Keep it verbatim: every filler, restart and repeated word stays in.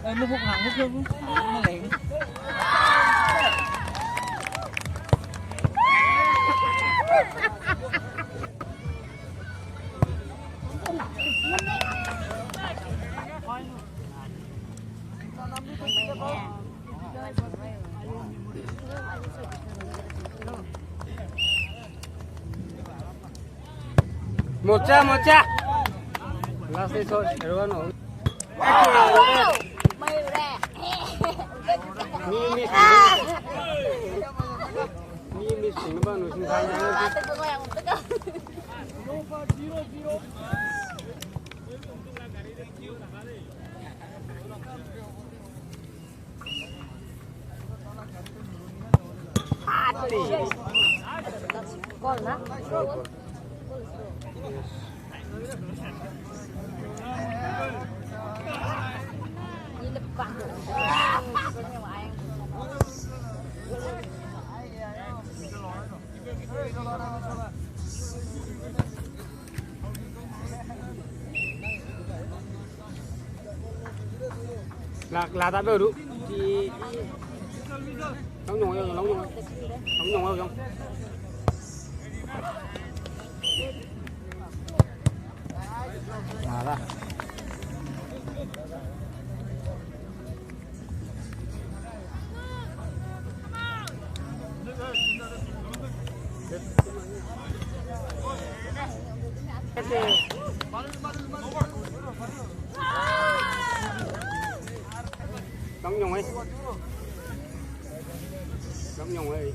Ê, nó hụt hẳn hụt luôn. Nó lẹn. Một cha, một cha. Last đi thôi, everyone ổn. Ni miss. Ni miss, nó bao nhiêu sinh thái. Là là tao đuổi đủ. Thì nóng nhùng, nóng nhùng, nóng nhùng không? Là ra. Đóng nhung ấy. Đóng nhung ấy.